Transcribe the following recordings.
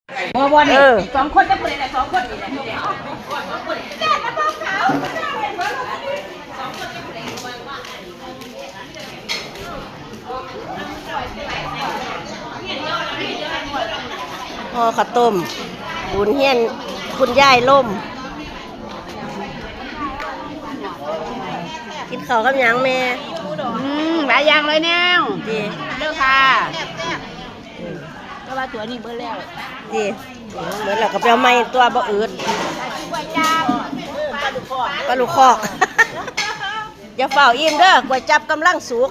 ບໍ່ ບໍ່ ນີ້ ເອີ ສອງຄົນຈະຜູ້ໃດລະ ສອງຄົນນີ້ແຫຼະ ນີ້ແຫຼະ ຫໍ່ເຂົ້າຕົ້ມ ບຸນຮຽນຄຸນຍາຍລົມ. ກິນເຂົ້າກັບຫຍັງແມ່? ອືມ ຫຼາຍຢ່າງຫຼາຍແນວ ຕິ ເດີຄ່ະ ແຕ່ວ່າຖ້ວຍນີ້ເບິດແລ້ວ ຕິ ເບິດແລ້ວກໍໄປເອົາໃໝ່ຕົວະ ບໍ່ອຶດ ປາລູກຄອກ ຢ່າຟ້າວອີ່ມເດີ ກວຍຈັບກຳລັງສຸກ.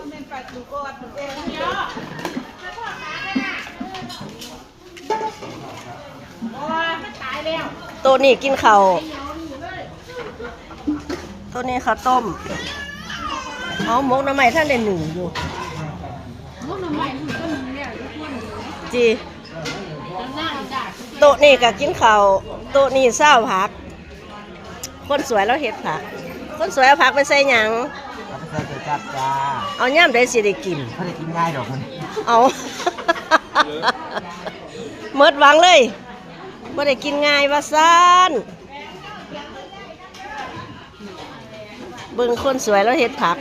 ໂຕະນີ້ກິນເຂົ້າ ໂຕະນີ້ເຂົ້າຕົ້ມ. ເອົາ ໝົກໜໍ່ໄມ້ທັນໄດ້ໜຶ້ງຢູ່ ຕິ ໂຕະນີ້ກໍກິນເຂົ້າ ໂຕະນີ້ຊາວຜັກ. ຄົນສວຍລາວເຮັດຜັກ ຄົນສວຍເອົາຜັກໄປໃສ່ຫຍັງ? ເອົາໄປໃສ່ກ໋ວຍຈັບຈ້າ. ເອົາ ຍາມໃດຊິໄດ້ກິນ? ບໍ່ໄດ້ກິນງ່າຍດອກມັນ ເອົາ ໝົດຫວັງເລີຍ ບໍ່ໄດ້ກິນງ່າຍວ່າຊັ້ນ. ເບິ່ງຄົນສວຍລາວເຮັດຜັກ.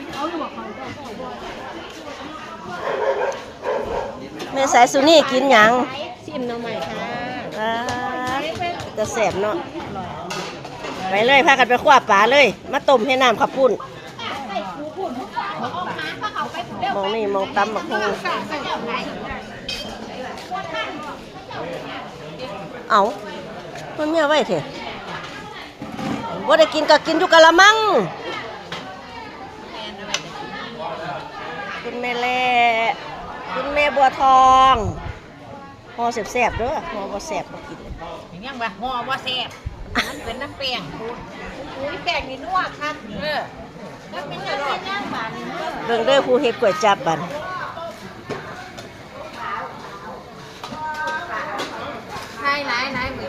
ແມ່ສາຍສຸນີກິນຫຍັງ? ຊິມໜໍ່ໄມ້ຄ່ະ. ອ່າ ເປັນຕາແຊບເນາະ. ໄປເລີຍ ພາກັນໄປຄົວປາເລີຍ ມາຕົ້ມໃຫ້ນ້ຳເຂົ້າປຸ້ນ. ໝ່ອງນີ້ໝ່ອງຕຳບັກຫຸ່ງ. ເອົ້າ ມັນເມຍໄວແທ້. ບໍ່ໄດ້ກິນກໍກິນຢູ່ກະລະມັງ. ຄຸນແມ່ແລ ຄຸນແມ່ບົວທອງ. ຫໍ່ແຊບໆເດີ ຫໍ່ບໍ່ແຊບບໍ່ກິນ. ຍັງວ່າຫໍ່ບໍ່ແຊບ ມັນເປັນນ້ຳແປ້ງພຸ້ນ. ອຸ້ຍ ແປ້ງນີ້ນົວຄັກ. ເອີ ເບິ່ງເດີຜູ້ເຮັດກ໋ວຍຈັບບັດ. ໃສ່ຫຼາຍໆມື້